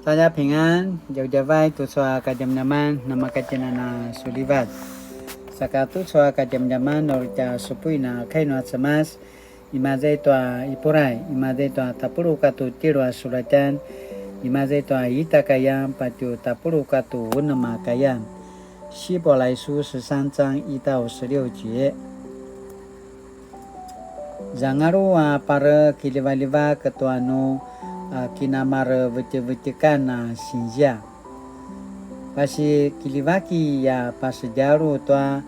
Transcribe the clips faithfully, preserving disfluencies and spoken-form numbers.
大家平安, djavadjavay tucu a kadjamadjaman namakatjenan a sulivat. Saka tucu a kadjamadjaman uri tja supuin a kai nua Cemas, imaza i tua Ipuray, imaza i tua tapuluq katua tjelu a sulatjan, imaza i tua ita a kayan, patje tapuluq katua unem a kayan. 希伯来书十三章一到十六节。 Zangalu a parekiljivaljivak tua nu, a, kinamarevetjevetjekan a sinzia. Pasikiljivaki a pasedjalu tua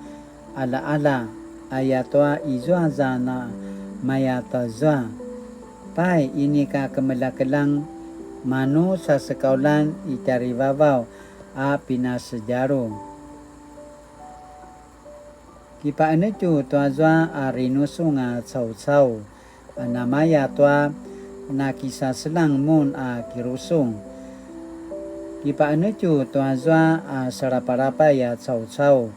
qaljaqalja, ayatua izua za namaya tazua. Pai, inika kemeljakeljang, manu sasekauljan i tjarivavaw a pinasedjalu. Kipaqenetju tuazua a rinusung a caucau, a namaya tua nakisaseljang mun a kirusung. Kipaqenetju tuazua a salapalapay a caucau,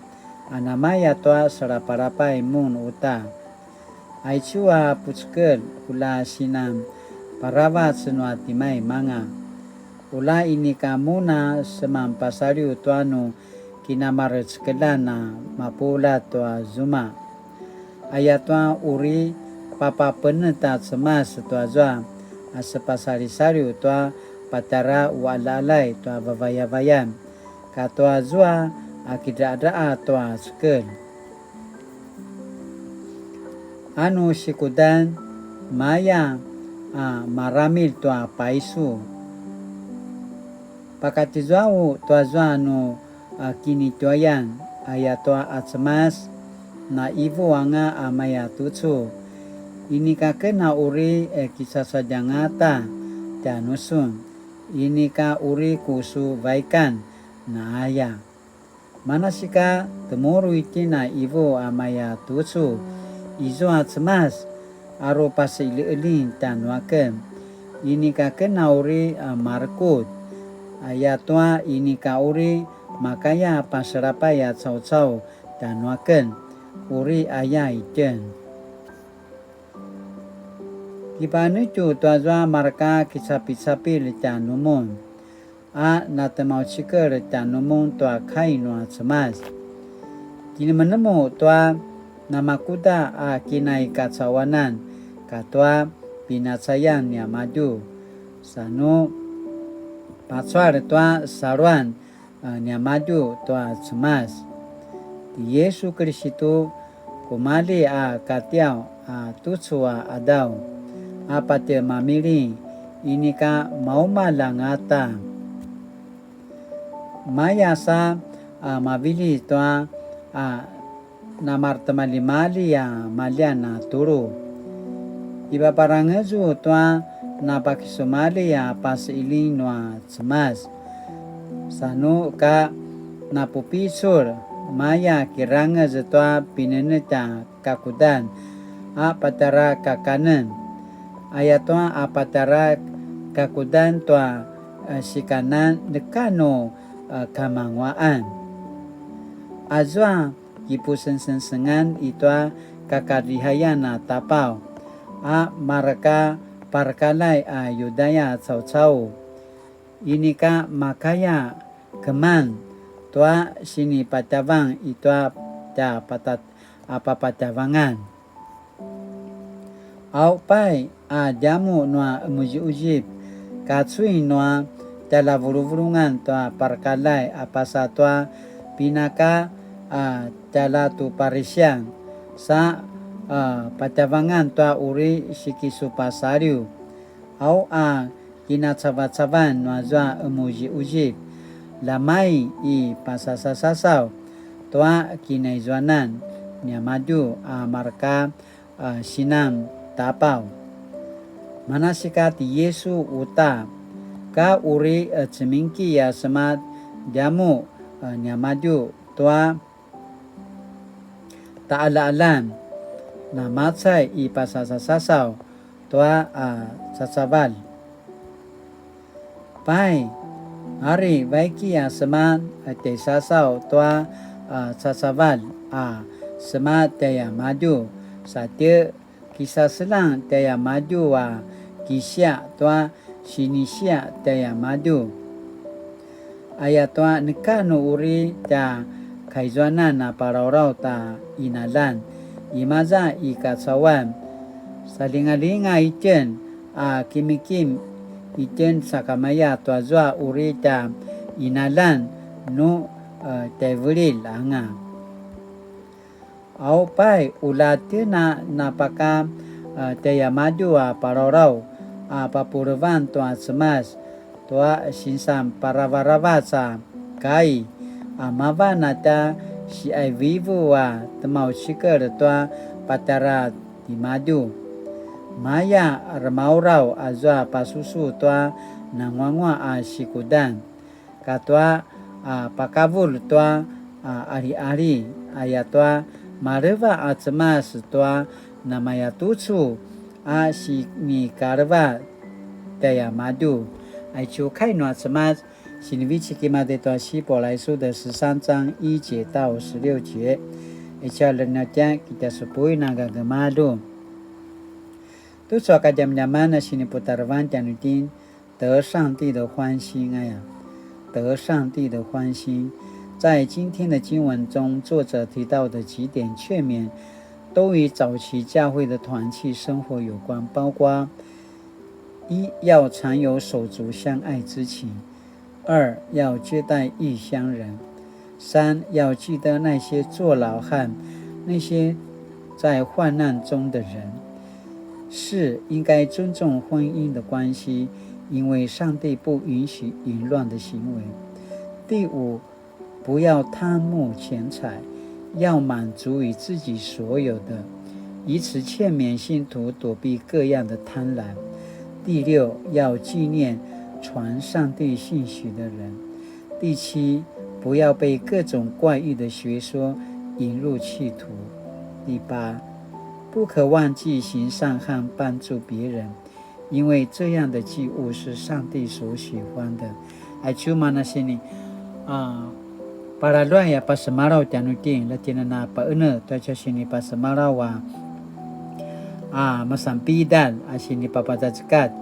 a namaya tua salapalapay mun uta. Aicu a pucekelj, ula sinan paravac nua timaimanga. Ula inika mun a seman pasaliw tua nu kinamarecekeljan a mapuljat tua zuma. Ayatua uri papapenetj a Cemas tuazua a sepasalisaliw tua patjara uqaljaqaljay tua vavayavayan, katua zua a kidraqadraqa tua cekelj. Anu sikudan, maya a maramil tua paisu. Pakatizuau tuazua nu a kinituayan, ayatua a Cemas, na ivu anga a maya tucu. Inika ken a uri e kisasadjangata tjanusun, inika uri ku su vaikan, na aya. Manasika temuru itjen a ivu a maya tucu, izua Cemas, aru pasiqeljiqeljing tjanuaken. Inika ken a uri a marekutj, ayatua inika uri makaya pasalapay a caucau tjanuaken, uri aya itjen. Kipaqenetju tuazua mareka kicapicapilj tjanumun, a natemaucikel tjanumun tua kai nua Cemas. Kinemenemu tua namakuda a kinaikacauanan katua pinacayan niamadju, sa nu pacual tua saluan a niamadju tua Cemas. Ti Yesu Kiristu, kumalji a katiaw a tucu a qadaw, a patje mamiling, inika maumalj angata. Maya sa a mavililj tua a namaretimaljimalji a maljian a tulu. Ipaparangezu tua napakisumalji a pasiqeljing nua Cemas. Sa nu ka napupicul, maya kirangez tua pinenetj a kakudan a patjara kakanen. Ayatua a patjara kakudan tua, eh, sikanan neka nu, eh, kamanguaqan. Azua kipusengsengsengan i tua kakalihayan a tapaw, a mareka parakaljay a Yudaya caucau. Inika makaya keman tua sinipatjavang i tua tja pata-, a papatjavangan. Au pai a djamuq nua qemuziquzip, kacuin nua tjaljavuluvulungan tua parakaljay a pasa tua pinaka a tjalja tu Parisian, sa, a, patjavangan tua uri sikisupasaliw. Au a kinacavacavan nuazua qemuziquzip, lamai i pasasasasaw tua kinaizuanan niamadju a mareka, a, sinan tapaw. Manasika ti Yesu uta, ka uri, e, cemingki a sema djamuq, e, niamadju tua taqaljaqaljan, namacay i pasasasasaw tua, a, cacavalj. Pai, ari vaiki a sema tjaisasaw tua, a, cacavalj a sema tjaiamadju, sa tje kisaseljang tjaiamadju a kisiaq tua sinisiaq tjaiamadju. Ayatua neka nu uri tja kaizuanan a palauraw ta inaljan, imaza i kacauan, salingalinga itjen a kimikim itjen sakamaya tuazua uri tja inaljan nu, eh, tjaivililj anga. Au pai, ula tjen a napaka, eh, tjaiamadju a palauraw a papulevan tua Cemas, tua sinsan paravaravac a kai, a mavan a tja siaivivu a temaucikel tua patjara timadju. Maya remauraw azua pasusu tua nanguanguaq a sikudan, katua, a, pakavulj tua, a, aliali, ayatua maleva a Cemas tua namayatucu a sinikaleva tjaiamadju. Aicu kai nua Cemas, sinivecik i maza i tua 希伯来书的十三章一节到十六节. Ica lenatjan kita supuin a gagamadju. Tucu a kadjamadjaman a siniputarevan tjanuitjen, 得上帝的欢心 aya. 得上帝的欢心。在今天的经文中，作者提到的几点劝勉，都与早期教会的团契生活有关，包括：一、要常有手足相爱之情；二、要接待异乡人；三、要记得那些坐牢和那些在患难中的人。四、应该尊重婚姻的关系，因为上帝不允许淫乱的行为。第五，不要贪慕钱财，要满足于自己所有的，以此劝勉信徒躲避各样的贪婪。第六，要纪念传上帝信息的人。第七，不要被各种怪异的学说引入歧途。第八，不可忘记行善和帮助别人，因为这样的祭物是上帝所喜欢的。Aicu mana sini, a, palaluay a pasemalaw tjanuitjen, la tjen a na paene, tua tja sini pasemalaw a, a, masanpidal, a sini papacacekat,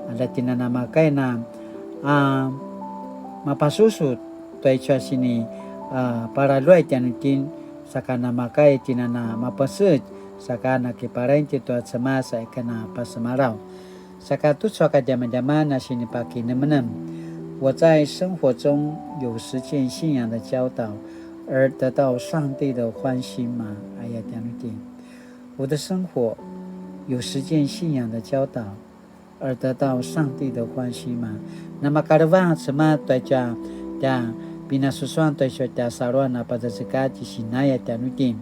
a la tjen a na makaya na, a, mapasusu, tua tja sini, a, palaluay tjanuitjen, saka na makaya tjen a na mapaset, saka na kipalain tjen tua Cemas a ika na pasemalaw. Saka tucu a kadjamadjaman a sinipakinemnem. 我在生活中有实践信仰的教导，而得到上帝的欢心吗？Aya tjanuitjen. 我的生活有实践信仰的教导，而得到上帝的欢心吗？ Namakaleva a Cemas tua tja, tja pinasusuan tua tja saluan a pacacekat sinaya tjanuitjen.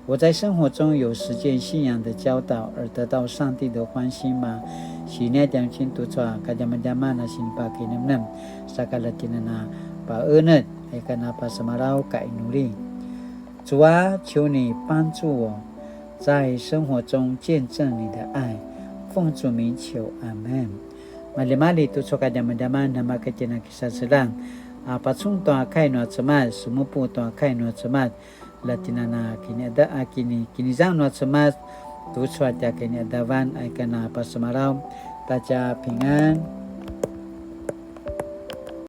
我在生活中有实践信仰的教导而得到上帝的欢心吗？Sinaya tjanuitjen tucu a kadjamadjaman a sinipakinemnem, saka la tjen a na paene, ika na pasemalaw ka inuli. 主啊，求你帮助我在生活中见证你的爱，奉主名求，阿们。Maljimalji tucu a kadjamadjaman, namaka tjen a kisaseljang, a, pacun tua kai nua Cemas, semupu tua kai nua Cemas, la tjen a na kiniada, a, kini, kinizang nua Cemas, tucu a tja kiniadavan, a, ika na pasemalaw, ta tja pingan.